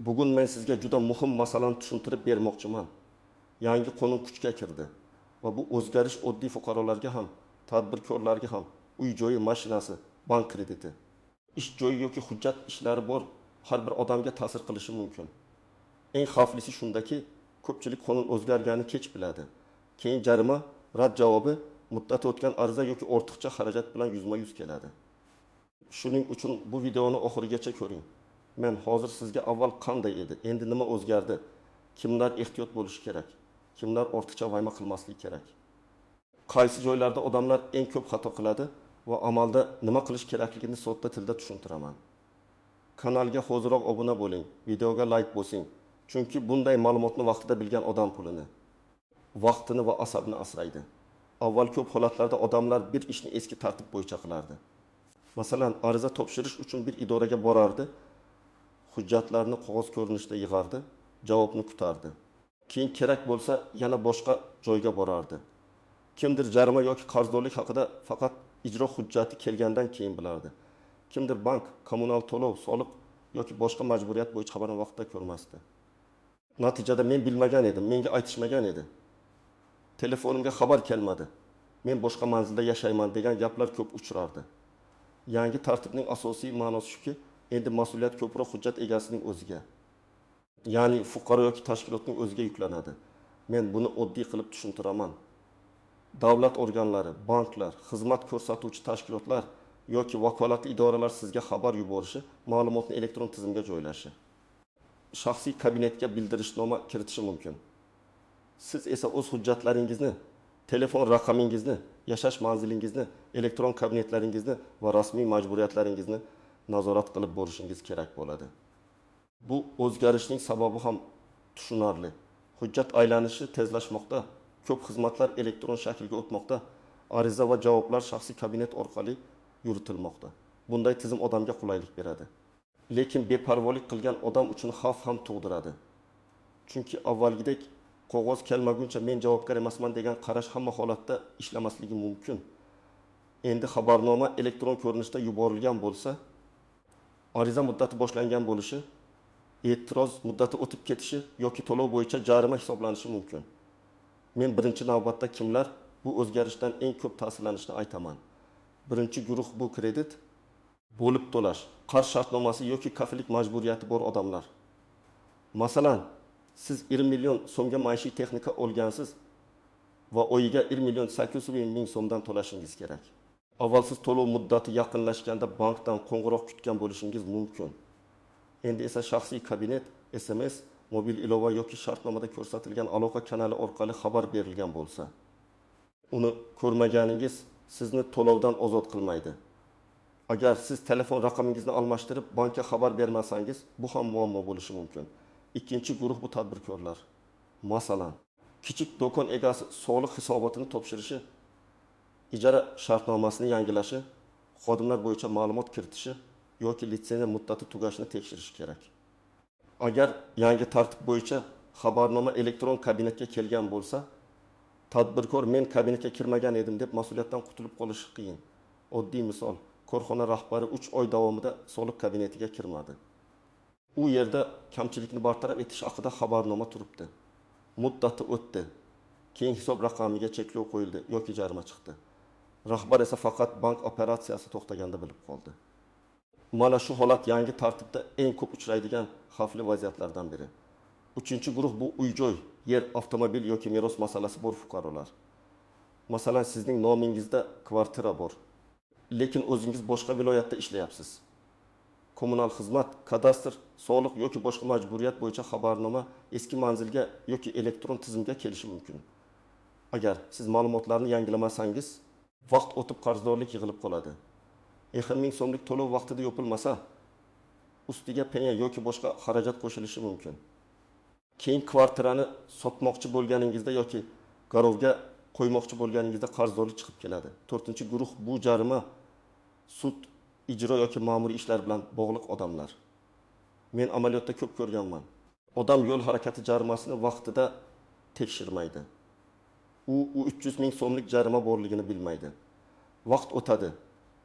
Bugun men sizga juda muhim masalani tushuntirib bermoqchiman. Yangi qonun kuchga kirdi va bu o'zgarish oddiy fuqarolarga ham, tadbirkorlarga ham, uy-joyi, mashinasi, bank krediti, ish joyi yoki hujjat ishlari bor har bir odamga ta'sir qilishi mumkin. Eng xavflisi shundaki, ko'pchilik qonun o'zgarganini kech biladi. Keyin jarima, rad javobi, muddati o'tgan ariza yoki ortiqcha xarajat bilan yuzma-yuz keladi. Shuning uchun bu videoni oxirigacha ko'ring. Men hozir sizga avval qanday edi, endi nima o'zgardi, kimlar ehtiyot bo'lishi kerak, kimlar ortiqcha vahima qilmasligi kerak, qaysi joylarda odamlar eng ko'p xato qiladi va amalda nima qilish kerakligini sodda tilda tushuntiraman. Kanalga hoziroq obuna bo'ling, videoga like bosing, chunki bunday ma'lumotni vaqtida bilgan odam pulini, vaqtini va asabini asraydi. Avval ko'p holatlarda odamlar bir ishni eski tartib bo'yicha qilardi. Masalan, ariza topshirish uchun bir idoraga borardi, hujjatlarni qog'oz ko'rinishida yig'ardi, javobni kutardi. Keyin kerak bo'lsa yana boshqa joyga borardi. Kimdir jarima yoki qarzdorlik haqida faqat ijro hujjati kelgandan keyin bilardi. Kimdir bank, kommunal to'lov, soliq yoki boshqa majburiyat bo'yicha xabarni vaqtida ko'rmasdi. Natijada men bilmagan edim, menga aytishmagan edi. Telefonimga xabar kelmadi. Men boshqa manzilda yashayman degan gaplar ko'p uchrardi. Yangi tartibning asosiy ma'nosi shuki, endi mas'uliyat ko'proq hujjat egasining o'ziga, ya'ni fuqaro yoki tashkilotning o'ziga yuklanadi. Men buni oddiy qilib tushuntiraman. Davlat organlari, banklar, xizmat ko'rsatuvchi tashkilotlar yoki vakolatli idoralar sizga xabar yuborishi, ma'lumotni elektron tizimga joylashi, shaxsiy kabinetga bildirishnoma kiritishi mumkin. Siz esa o'z hujjatlaringizni, telefon raqamingizni, yashash manzilingizni, elektron kabinetlaringizni va rasmiy majburiyatlaringizni nazorat qilib borishingiz kerak bo'ladi. Bu o'zgarishning sababi ham tushunarli. Hujjat aylanishi tezlashmoqda, ko'p xizmatlar elektron shaklga o'tmoqda, ariza va javoblar shaxsiy kabinet orqali yuritilmoqda. Bunday tizim odamga qulaylik beradi. Lekin beparvolik qilgan odam uchun xavf ham tug'diradi. Chunki avvalgidek qog'oz kelmaguncha men javobgar emasman degan qarash hamma holatda ishlamasligi mumkin. Endi xabarnoma elektron ko'rinishda yuborilgan bo'lsa, ariza muddati boshlangan bo'lishi, e'tiroz muddati o'tib ketishi yoki to'lov bo'yicha jarima hisoblanishi mumkin. Men birinchi navbatda kimlar bu o'zgarishdan eng ko'p ta'sirlanishini aytaman. Birinchi guruh bu kredit, bo'lib to'lash, qarz shartnomasi yoki kafillik majburiyati bor odamlar. Masalan, siz 1 million so'mga maishiy texnika olgansiz va oyiga 1 million 800 ming so'mdan to'lashingiz kerak. Avval siz to'lov muddati yaqinlashganda bankdan qo'ng'iroq kutgan bo'lishingiz mumkin. Endi esa shaxsiy kabinet, SMS, mobil ilova yoki shartnomada ko'rsatilgan aloqa kanali orqali xabar berilgan bo'lsa, uni ko'rmaganingiz sizni to'lovdan ozod qilmaydi. Agar siz telefon raqamingizni almashtirib bankka xabar bermasangiz, bu ham muammo bo'lishi mumkin. Ikkinchi guruh bu tadbirkorlar. Masalan, kichik do'kon egasi soliq hisobotini topshirishi, ijara shartnomasini yangilashi, xodimlar bo'yicha ma'lumot kiritishi yoki litsenziya muddati tugashini tekshirishi kerak. Agar yangi tartib bo'yicha xabarnoma elektron kabinetga kelgan bo'lsa, tadbirkor men kabinetga kirmagan edim deb mas'uliyatdan qutulib qolishi qiyin. Oddiy misol, korxona rahbari 3 oy davomida soliq kabinetiga kirmadi. U yerda kamchilikni bartaraf etish haqida xabarnoma turibdi. Muddati o'tdi. Keyin hisob raqamiga cheklov qo'yildi yoki jarima chiqdi. Rahbar esa faqat bank operatsiyasi to'xtaganda bilib qoldi. Mana shu holat yangi tartibda eng ko'p uchraydigan xavfli vaziyatlardan biri. Uchinchi guruh bu uy-joy, yer, avtomobil yoki meros masalasi bor fuqarolar. Masalan, sizning nomingizda kvartira bor, lekin o'zingiz boshqa viloyatda ishlayapsiz. Kommunal xizmat, kadastr, soliq yoki boshqa majburiyat bo'yicha xabarnoma eski manzilga yoki elektron tizimga kelishi mumkin. Agar siz ma'lumotlarni yangilamasangiz, vaqt o'tib qarzdorlik yig'ilib qoladi. 50 ming so'mlik to'lov vaqtida yopilmasa, ustiga penya yoki boshqa xarajat qo'shilishi mumkin. Keyin kvartirani sotmoqchi bo'lganingizda yoki garovga qo'ymoqchi bo'lganingizda qarzdorlik chiqib keladi. To'rtinchi guruh bu jarima, sud, ijro yoki ma'muriy ishlar bilan bog'liq odamlar. Men amaliyotda ko'p ko'rganman. Odam yo'l harakati jarimasini vaqtida tekshirmaydi. U 300 ming so'mlik jarima borligini bilmaydi. Vaqt o'tadi,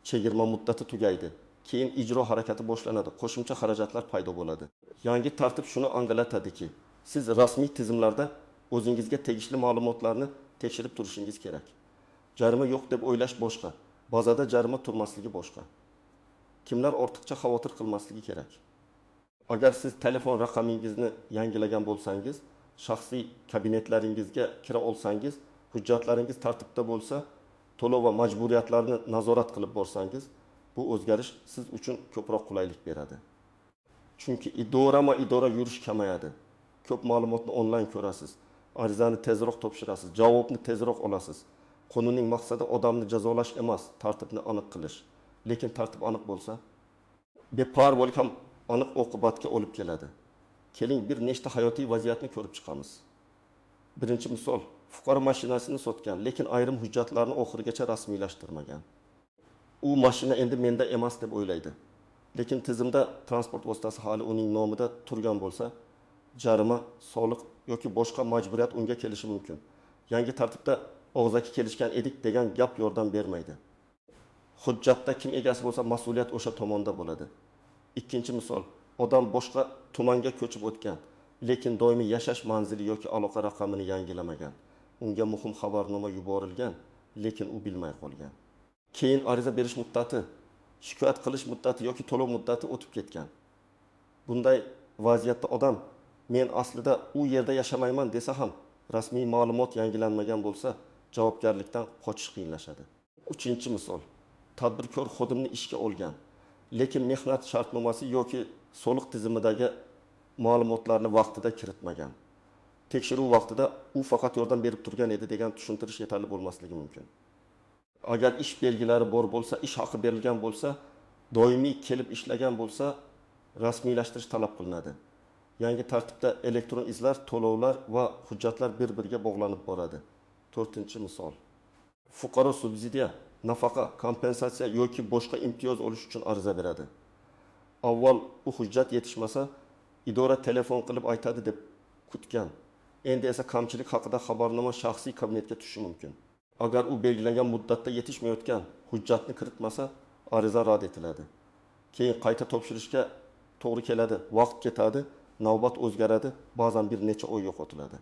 chegirma muddati tugaydi. Keyin ijro harakati boshlanadi, qo'shimcha xarajatlar paydo bo'ladi. Yangi tartib shuni anglatadiki, siz rasmiy tizimlarda o'zingizga tegishli ma'lumotlarni tekshirib turishingiz kerak. Jarima yo'q deb o'ylash boshqa, bazada jarima turmasligi boshqa. Kimlar ortiqcha xavotir qilmasligi kerak? Agar siz telefon raqamingizni yangilagan bo'lsangiz, shaxsiy kabinetlaringizga kira olsangiz, hujjatlaringiz tartibda bo'lsa, to'lov va majburiyatlarni nazorat qilib borsangiz, bu o'zgarish siz uchun ko'proq qulaylik beradi. Chunki idorama-idora yurish kamayadi. Ko'p ma'lumotni onlayn ko'rasiz, arizani tezroq topshirasiz, javobni tezroq olasiz. Qonunning maqsadi odamni jazolash emas, tartibni aniq qilish. Lekin tartib aniq bo'lsa, beparvolik ham aniq oqibatga olib keladi. Keling, bir nechta hayotiy vaziyatni ko'rib chiqamiz. Birinchi misol, fuqaro mashinasini sotgan, lekin ayrim hujjatlarni oxirigacha rasmiylashtirmagan. U mashina endi menda emas deb o'ylaydi. Lekin tizimda transport vositasi hali uning nomida turgan bo'lsa, jarima, soliq yoki boshqa majburiyat unga kelishi mumkin. Yangi tartibda og'zaki kelishgan edik degan gap yordam bermaydi. Hujjatda kim egasi bo'lsa, mas'uliyat o'sha tomonda bo'ladi. Ikkinchi misol, odam boshqa tumanga ko'chib o'tgan, lekin doimiy yashash manzili yoki aloqa raqamini yangilamagan. Unga muhim xabarnoma yuborilgan, lekin u bilmay qolgan. Keyin ariza berish muddati, shikoyat qilish muddati yoki to'lov muddati o'tib ketgan. Bunday vaziyatda odam men aslida u yerda yashamayman desa ham, rasmiy ma'lumot yangilanmagan bo'lsa, javobgarlikdan qochish qiyinlashadi. Uchinchi misol, tadbirkor xodimni ishga olgan, lekin mehnat shartnomasi yoki soliq tizimidagi ma'lumotlarni vaqtida kiritmagan. Tekshiruv vaqtida u faqat yordam berib turgan edi degan tushuntirish yetarli bo'lmasligi mumkin. Agar ish belgilari bor bo'lsa, ish haqi berilgan bo'lsa, doimiy kelib ishlagan bo'lsa, rasmiylashtirish talab qilinadi. Yangi tartibda elektron izlar, to'lovlar va hujjatlar bir-biriga bog'lanib boradi. To'rtinchi misol. Fuqaro subsidiya, nafaqa, kompensatsiya yoki boshqa imtiyoz olish uchun ariza beradi. Avval u hujjat yetishmasa, idora telefon qilib aytadi deb kutgan. Endi esa kamchilik haqida xabarnoma shaxsiy kabinetga tushishi mumkin. Agar u belgilangan muddatda yetishmayotgan hujjatni kiritmasa, ariza rad etiladi. Keyin qayta topshirishga to'g'ri keladi, vaqt ketadi, navbat o'zgaradi, ba'zan bir necha oy yo'qotiladi.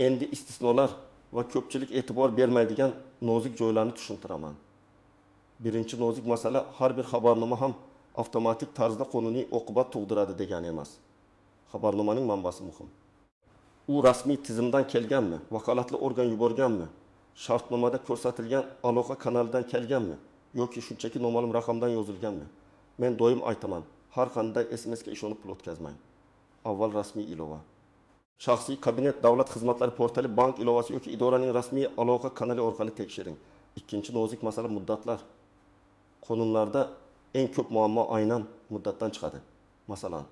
Endi istisnolar va ko'pchilik e'tibor bermaydigan nozik joylarni tushuntiraman. Birinchi nozik masala, har bir xabarnoma ham avtomatik tarzda qonuniy oqibat tug'diradi degani emas. Xabarnomaning manbasi muhim. U rasmiy tizimdan kelganmi, vakolatli organ yuborganmi, shartnomada ko'rsatilgan aloqa kanalidan kelganmi yoki shunchaki noma'lum raqamdan yozilganmi? Men doim aytaman, har qanday SMS ga ishonib pul o'tkazmang. Avval rasmiy ilova. Shaxsiy kabinet, davlat xizmatlari portali, bank ilovasi yoki idoraning rasmiy aloqa kanali orqali tekshiring. Ikkinchi nozik masala muddatlar. Qonunlarda eng ko'p muammo aynan muddatdan chiqadi. Masalan,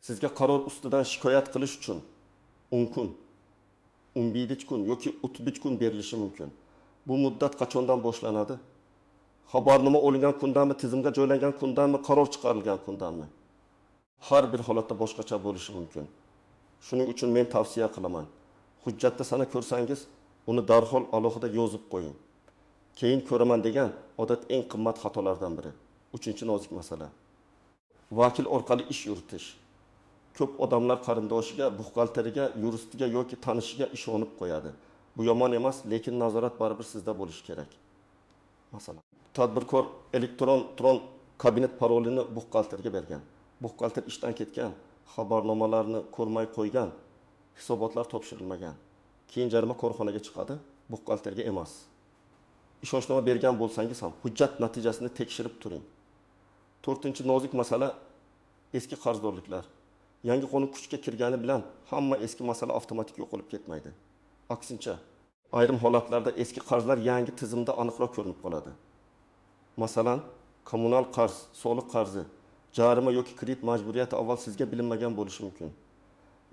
sizga qaror ustidan shikoyat qilish uchun 10 kun, 15 kun yoki 33 kun berilishi mumkin. Bu muddat qachondan boshlanadi? Xabarnoma olingan kundanmi, tizimga joylangan kundanmi, qaror chiqarilgan kundanmi? Har bir holatda boshqacha bo'lishi mumkin. Shuning uchun men tavsiya qilaman. Hujjatda sana ko'rsangiz, uni darhol alohida yozib qo'ying. Keyin ko'raman degan odat eng qimmat xatolardan biri. Uchinchi nozik masala. Vakil orqali ish yuritish. Ko'p odamlar qarindoshiga, buxgalteriga, yuristiga yoki tanishiga ishonib qo'yadi. Bu yomon emas, lekin nazorat baribir sizda bo'lishi kerak. Masalan, tadbirkor elektron tron kabinet parolini buxgalterga bergan. Buxgalter ishdan ketgan, xabarnomalarni ko'rmay qo'ygan, hisobotlar topshirilmagan. Keyin jarima korxonaga chiqadi, buxgalterga emas. Ishonchnoma bergan bo'lsangiz ham hujjat natijasini tekshirib turing. To'rtinchi nozik masala eski qarzdorliklar. Yangi qonun kuchga kirgani bilan hamma eski masala avtomatik yo'qolib ketmaydi. Aksincha, ayrim holatlarda eski qarzlar yangi tizimda aniqroq ko'rinib qoladi. Masalan, kommunal qarz, soliq qarzi, jarima yoki kredit majburiyati avval sizga bilinmagan bo'lishi mumkin.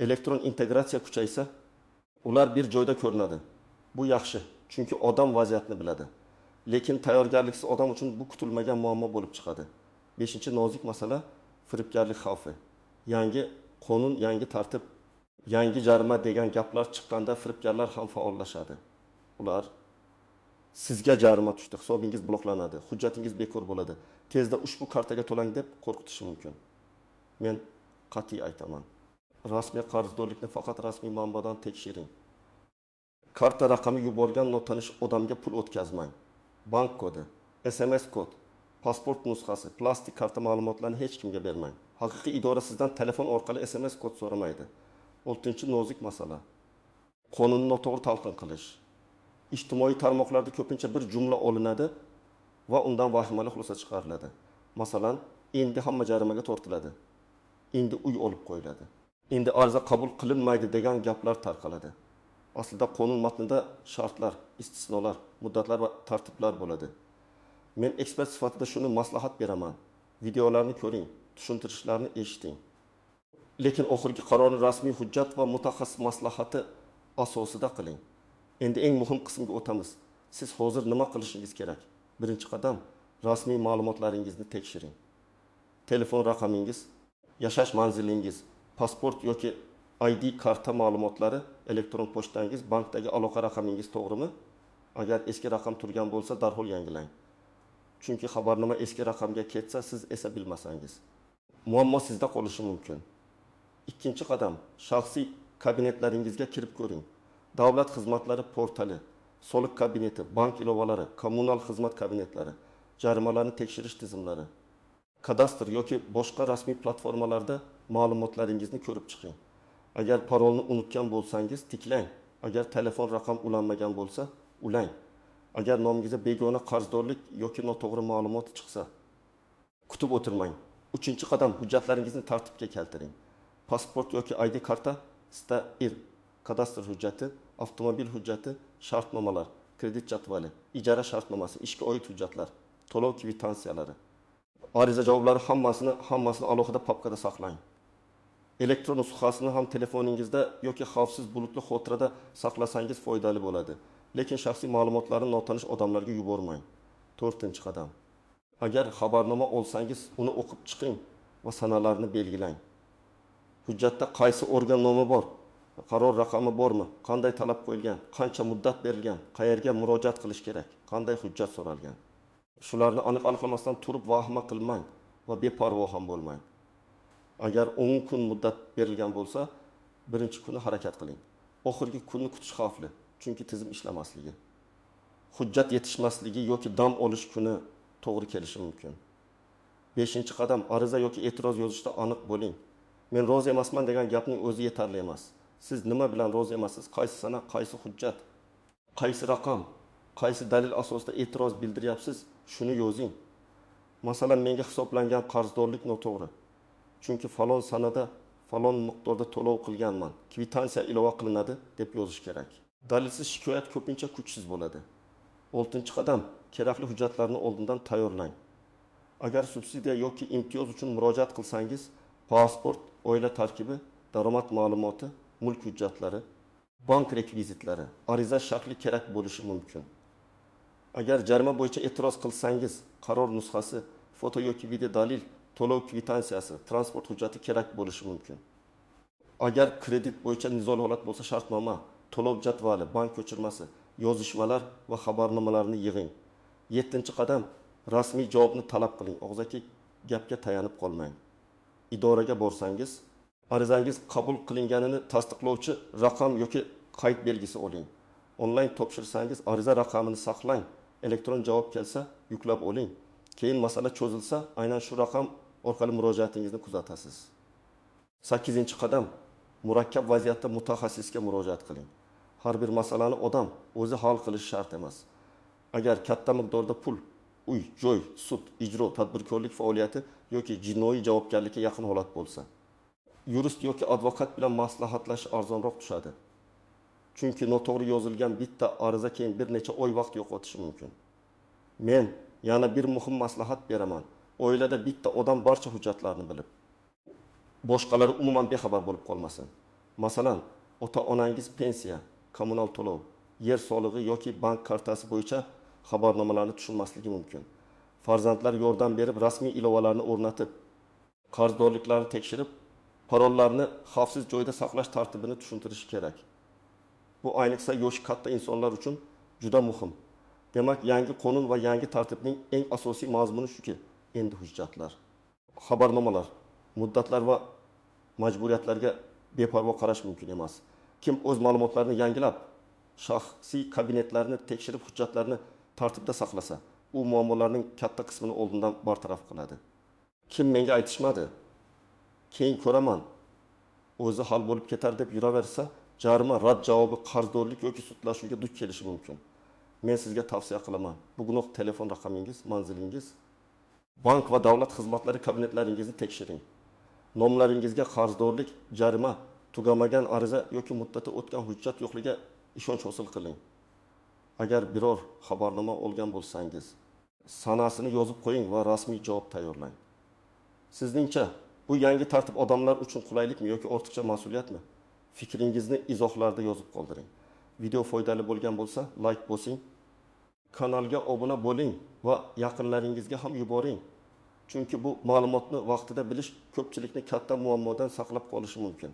Elektron integratsiya kuchaysa, ular bir joyda ko'rinadi. Bu yaxshi, chunki odam vaziyatni biladi. Lekin tayyorgarliksiz odam uchun bu kutilmagan muammo bo'lib chiqadi. Beshinchi nozik masala firibgarlik xavfi. Yangi qonun, yangi tartib, yangi jarima degan gaplar chiqqanda firibgarlar ham faollashadi. Ular sizga jarima tushdi, hisobingiz bloklanadi, hujjatingiz bekor bo'ladi Tezda ushbu kartaga to'lang deb qo'rqitishi mumkin. Men qat'iy aytaman. Rasmiy qarzdorlikni faqat rasmiy manbadan tekshiring. Karta raqami yuborgan notanish odamga pul o'tkazmang. Bank kodi, SMS kod, pasport nusxasi, plastik karta ma'lumotlarini hech kimga bermang. Haqiqiy idora sizdan telefon orqali SMS kod so'ramaydi. Oltinchi nozik masala. Qonunni noto'g'ri talqin qilish. Ijtimoiy tarmoqlarda ko'pincha bir jumla olinadi va undan vahimali xulosa chiqariladi. Masalan, endi hamma jarimaga tortiladi. Endi uy olib qo'yiladi. Endi ariza qabul qilinmaydi degan gaplar tarqaladi. Aslida qonun matnida shartlar, istisnolar, muddatlar va tartiblar bo'ladi. Men ekspert sifatida shuni maslahat beraman. Videolarni ko'ring, tushuntirishlarni eshiting. Lekin oxirgi qarorni rasmiy hujjat va mutaxassis maslahati asosida qiling. Endi eng muhim qismga o'tamiz. Siz hozir nima qilishingiz kerak? Birinchi qadam, rasmiy ma'lumotlaringizni tekshiring. Telefon raqamingiz, yashash manzilingiz, pasport yoki ID karta ma'lumotlari, elektron pochtangiz, bankdagi aloqa raqamingiz to'g'rimi? Agar eski raqam turgan bo'lsa, darhol yangilang. Chunki xabarnoma eski raqamga ketsa, siz esa bilmasangiz. Muammo sizda qolishi mumkin. Ikkinchi qadam, shaxsiy kabinetlaringizga kirib ko'ring. Davlat xizmatlari portali, soliq kabineti, bank ilovalari, kommunal xizmat kabinetlari, jarimalarni tekshirish tizimlari, kadastr yoki boshqa rasmiy platformalarda ma'lumotlaringizni ko'rib chiqing. Agar parolni unutgan bo'lsangiz, tiklang. Agar telefon raqam ulanmagan bo'lsa, ulang. Agar nomingizda begona qarzdorlik yoki noto'g'ri ma'lumot chiqsa, kutib o'tirmang. Uchinchi qadam, hujjatlaringizni tartibga keltiring. Pasport yoki ID karta, STAIR, kadastr hujjati, avtomobil hujjati, shartnomalar, kredit jadvali, ijara shartnomasi, ishga oid hujjatlar, to'lov kvitansiyalari. Ariza javoblari hammasini alohida papkada saqlang. Elektron nusxasini ham telefoningizda yoki xavfsiz bulutli xotirada saqlasangiz foydali bo'ladi. Lekin shaxsiy ma'lumotlarni notanish odamlarga yubormang. To'rtinchi qadam. Agar xabarnoma olsangiz, uni o'qib chiqing va sanalarni belgilang. Hujjatda qaysi organ nomi bor, qaror raqami bormi, qanday talab qo'yilgan, qancha muddat berilgan, qayerga murojaat qilish kerak, qanday hujjat so'ralgan. Shularni aniq aniqlamasdan turib vahima qilmang va beparvo ham bo'lmang. Agar 10 kun muddat berilgan bo'lsa, birinchi kuni harakat qiling. Oxirgi kunni kutish xavfli, chunki tizim ishlamasligi, hujjat yetishmasligi yoki dam olish kuni to'g'ri kelishi mumkin. 5-qadam, ariza yoki e'tiroz yozishda aniq bo'ling. Men rozi emasman degan gapning o'zi yetarli emas. Siz nima bilan rozi emassiz, qaysi sana, qaysi hujjat, qaysi raqam, qaysi dalil asosida e'tiroz bildiryapsiz, shuni yozing. Masalan, menga hisoblangan qarzdorlik noto'g'ri. Chunki falon sanada falon miqdorda to'lov qilganman, kvitansiya ilova qilinadi deb yozish kerak. Dalilsiz shikoyat ko'pincha kuchsiz bo'ladi. 6-qadam, kerakli hujjatlarni oldindan tayyorlang. Agar subsidiya yoki imtiyoz uchun murojaat qilsangiz, pasport, oila tarkibi, daromad ma'lumoti, mulk hujjatlari, bank rekvizitlari, ariza shakli kerak bo'lishi mumkin. Agar jarima bo'yicha e'tiroz qilsangiz, qaror nusxasi, foto yoki video dalil, to'lov kvitansiyasi, transport hujjati kerak bo'lishi mumkin. Agar kredit bo'yicha nizoli holat bo'lsa, shartnoma, to'lov jadvali, bank ko'chirmasi, yozishmalar va xabarnomalarni yig'ing. 7-qadam, rasmiy javobni talab qiling. Og'zaki gapga tayanib qolmang. Idoraga borsangiz, arizangiz qabul qilinganini tasdiqlovchi raqam yoki qayd belgisi oling. Onlayn topshirsangiz, ariza raqamini saqlang. Elektron javob kelsa, yuklab oling. Keyin masala cho'zilsa, aynan shu raqam orqali murojaatingizni kuzatasiz. 8-qadam, murakkab vaziyatda mutaxassisga murojaat qiling. Har bir masalani odam o'zi hal qilishi shart emas. Agar katta miqdorda pul, uy, joy, sud, ijro, tadbirkorlik faoliyati yoki jinoiy javobgarlikka yaqin holat bo'lsa, yurist yoki advokat bilan maslahatlashish arzonroq tushadi. Chunki noto'g'ri yozilgan bitta ariza keyin bir necha oy vaqt yo'qotishi mumkin. Men yana bir muhim maslahat beraman. Oilada bitta odam barcha hujjatlarni bilib, boshqalari umuman bexabar bo'lib qolmasin. Masalan, ota-onangiz pensiya, kommunal to'lov, yer solig'i yoki bank kartasi bo'yicha xabarnomalarni tushunmasligi mumkin. Farzandlar yordam berib, rasmiy ilovalarni o'rnatib, qarzdorliklarni tekshirib, parollarni xavfsiz joyda saqlash tartibini tushuntirishi kerak. Bu ayniqsa yoshi katta insonlar uchun juda muhim. Demak, yangi qonun va yangi tartibning eng asosiy mazmuni shuki, Endi hujjatlar, xabarnomalar, muddatlar va majburiyatlarga beparvo qarash mumkin emas. Kim o'z ma'lumotlarini yangilab, shaxsiy kabinetlarini tekshirib, hujjatlarni tartibda saqlasa, u muammolarning katta qismini oldindan bartaraf qiladi. Kim menga aytishmadi, keyin ko'raman, o'zi hal bo'lib ketar deb yuraversa, jarima, rad javobi, qarzdorlik yoki sudlashuvga duch kelishi mumkin. Men sizga tavsiya qilaman. Bugunoq telefon raqamingiz, manzilingiz, bank va davlat xizmatlari kabinetlaringizni tekshiring. Nomlaringizga qarzdorlik, jarima, tugamagan ariza yoki muddati o'tgan hujjat yo'qligiga ishonch hosil qiling. Agar biror xabarnoma olgan bo'lsangiz, sanasini yozib qo'ying va rasmiy javob tayyorlang. Sizningcha bu yangi tartib odamlar uchun qulaylikmi yoki ortiqcha mas'uliyatmi? Fikringizni izohlarda yozib qoldiring. Video foydali bo'lgan bo'lsa, like bosing, kanalga obuna bo'ling va yaqinlaringizga ham yuboring. Chunki bu ma'lumotni vaqtida bilish ko'pchilikni katta muammodan saqlab qolishi mumkin.